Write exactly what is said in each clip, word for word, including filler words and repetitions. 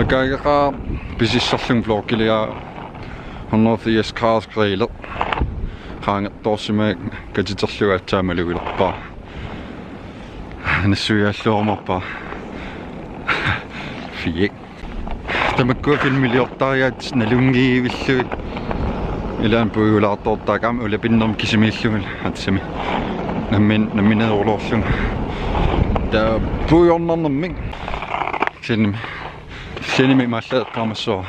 Kaageqaa pisissorlunga vlogiliaa hundrede firs graders grillet. Qaangertoorsimasoq katiterlugu aatsaat malugilerpara. Nassuiaalluarmarpara. Fiik. Tamakkua filmiliortariaat nalunngivillugit. Ilaanni puigulaartoortaakka aamma ulapinnermi kisimiillunga atsami. Nammin-, nammineerulorlunga. Taava puigornarnermik. Sinimi. Sinimi mallaqamassuara.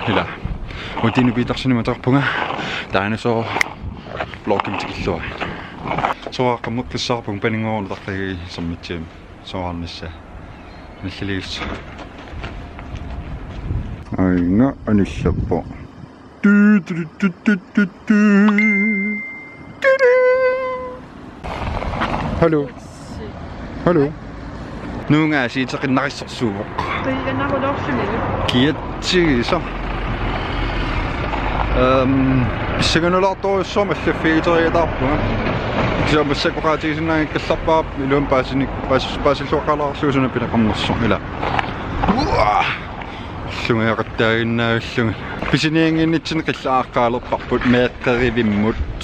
Ila. Utinut Petersenimut ateqarpunga. Taanna soorlu vlogimik tikilluarit. Soorlu qamukkissaarpunga paninnguarunartartagi sammitsiam. Soorunami. Nalliligis. Aajuna anillappoq. Tu, tu, tu, tu, tu, tu. Tu, tu. Hallo. Hallo. Nuunga asiiteqinnarissorsuuvoq. Qiianarulorluni. Kiatsigisoq. Ehm, pissanganulaartorujussuarmik allaffigiteriataarpunga. Kisianni massakkut oqaatigisinnaanngikkallarpara iluamik paasinik-, paas-, paasilluaqqaalaarlugu suna pineqarnersoq ila. Uaa! Orlungajaqattaaginnaavillunga. Pisiniannginnitsinni qillaaqqaalerparput meeqqerivimmut.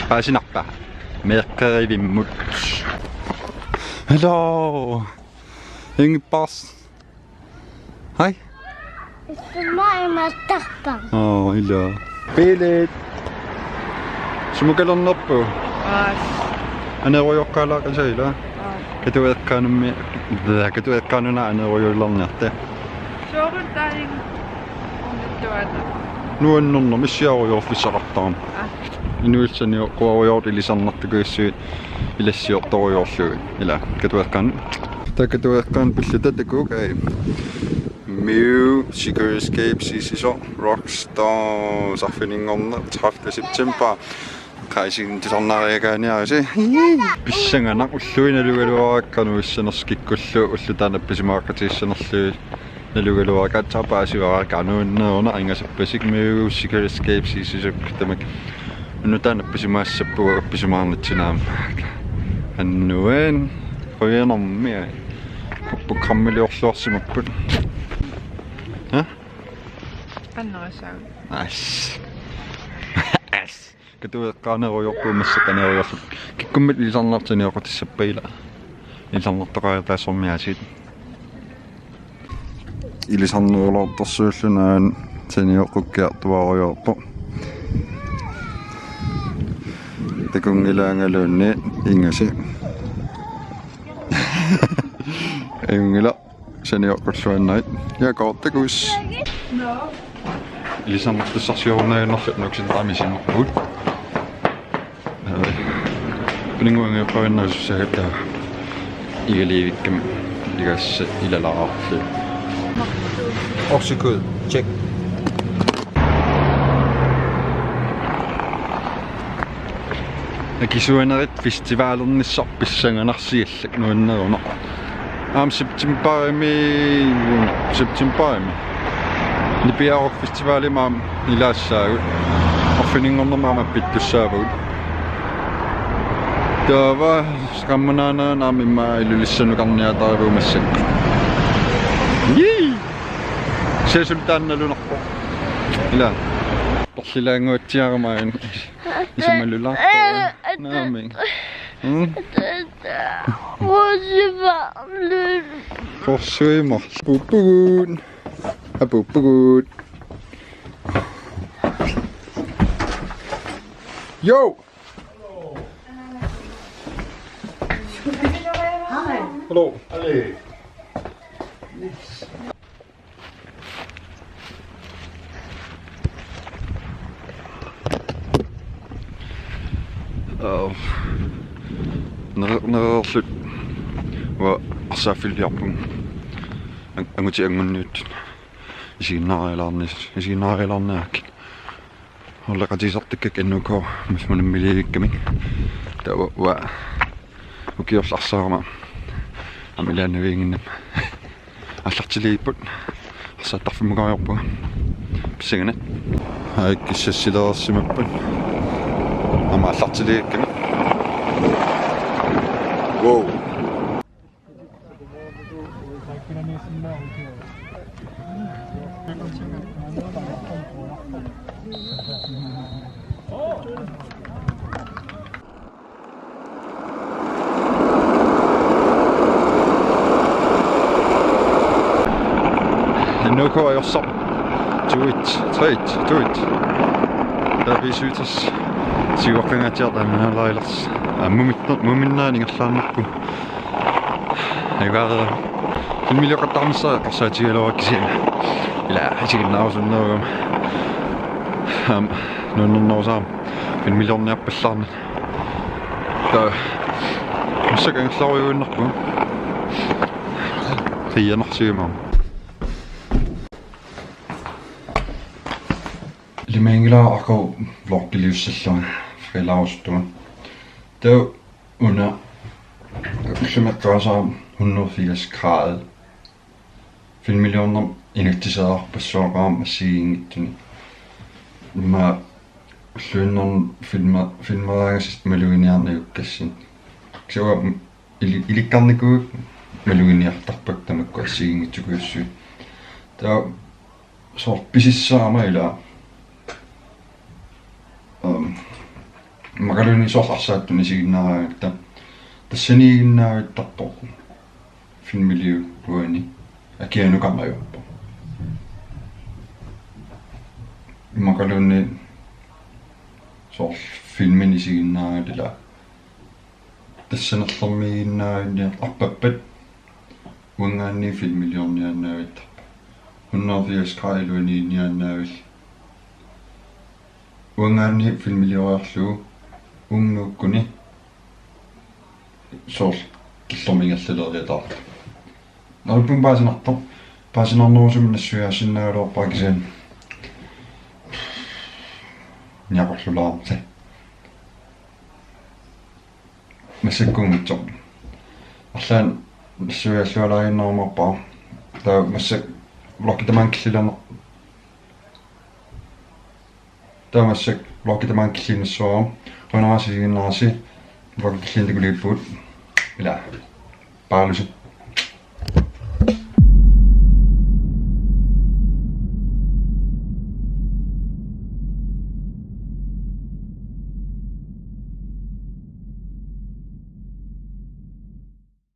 Paasinarpa? Meeqqerivimmut. Hello. Ingippars. Hej. Suma imattarpara. Oo, ila. Biilit. Sumukalernerpu? Aas. Aneerujoqqaalaaqisa ila? Aas. Katueqqaanummi, katueqqaanuna aneerujulerniarta. Soorunami taanna unnittuata. Nuannernermi issiarujoorfissaqartarami. Aa. Inuit sanioqquarujoortut ilisarnartukujussui ilassiortorujoorlugit. Ila, katueqqaanut. Taava katueqqaanut pilluta takuuk ai. Miu, Secret Escape, Sisiso, Rockstar, sarfininngorneq, tredivte september. Qaisiin tusarnaariakaaniarisi. Pissanganaq ulluinnarni nalugaluarakku nuissanersikkullu ulloq taanna appisimaaqatigissanerlugit. Nalugaluarakku aatsaat paasivara kanuunneeruna ingasappasik Miu Secret Escape Sisisuk tamak. Unnuk taanna appisimaassappugut appisimaarnitsinni aamma. Annuan qujanarmi ai. Programmiliorluarsimapput. Ha? Qannerassaaq. As. As. Katueqqaanerujoorpugut massakkut aneerujoorluta. Kikkummit ilisarnartut sanioqqutissappat ila. Ilisarnartoqariataassormi aasiit. Ilisarnerulaartorsuulluni aana sanioqqukkiartuaarujoorpoq. Takunngilaanngaluunniit ingasi. Ajunngilaq. Sanioqqulluaannarlugu. Ja, kort takuss. Ilisarnartussarsiorunnaajunnaarluta Nuuk Centerimi sinerput. Paninnguanngioqqarinnaasussagatta igaliivikkami igassat ilalaarlugu. Oksikød, check. Akisuanerit festivalernissaq pissanganarsiallak nuannerunaq. Aamma septembarimi, septembarimi. Nipiaruk festivalimi aamma ilaassaagut. Arfininngornermi aamma appittussaavugut. Taava qaammat naanaa aamma immaqa Ilulissanukarniaatarivugut massakkut. Jii! Sesultaannalunarpoq. Ila. Porsilaanguatsiarama aana. Isumalulaartoq. Naamik. Hmm? Qorsuimarlunga. Qorsuimarlunga. Apuppugut. Apuppugut. Jo! Hallo. Hallo. Aa. Ner-, nererluta. Uanga arsaaffigiarpunga. An-, angutit angunniuttut. Isiginnaarialaarnis-, isiginnaarialaarniarakkit. Orleqatigisartakkakka N U K massakkut unammilivikkamik. Taava uanga ukiorlu arsaarama aamma ilaannaviannginnama aallartiliipput. Arsaattarfimmukaajorpunga. Pissanganaq. Aakkissassileersimapput. Aamma aallartilivikkamik. Wow. N K Ajorsaq. Tuit, tuit, tuit. Tapiisuitas. Siuaqqangaatsiartaa manalailas. Aamma muminnaani ingerlaannarpoq. Ajugaara. Filmilioqattaarnissaa eqqarsaatigigaluarpara kisianni. Ila, isiginnaarusunnerugama. Aamma, nuannernerusaarami. Filmiliorniarpallaarnani. Taava. Massakkut ingerlarujuinnarpunga. Qiianarsiumaarama. Ilimaginngilara aqagu vloggiliussallunga freelaarusuttunga. Taava una ullumikkut eqqaasara hundrede firs grader. Filmiliornermi inatsiseqarpassuaqarama assigiinngitsuni. Immaqa ulluinnarni filma-, filmeraangassi maluginiarneq ajukkassinnut. Kisianni ili-, ilikkarnikuuakka maluginiartarpakka tamakku assigiinngitsorujussuit. Taava soorlu pisissaama ila. Ehm, immaqaluunniit soorlu arsaattut isiginnaaraangatta. Tassaniiginnaavittarpoq. Filmiliup uani. Akianukarneq ajorpoq. Immaqaluunniit soorlu filmini isiginnaaraangatta ila. Tassanerlermiiginnaavinniartarpappat uanngaanniit filmiliorniaannaavittarpoq. Hundrede firs grader iluaniinniaannaavillugu. Uanngaanniit filmilioriarlugu uunga nuukkuni soorlu killormut ingerlaleriataarlugu. Neriuppunga paasinartoq, paasinarnerusumik nassuiaasinnaagaluarpara kisianni. Niaqorlulaarmata. Massakkuunngitsoq. Arlaannik nassuiaallualaaginnarumaappara. Taava massakkut vloggi tamaanga killilerneq. Taava massakkut vloggi tamaanga killiinnassuara. Qujanaq isiginnaarassi. Vloggi killiinnaq takuliippugut. Ila. Paalusi.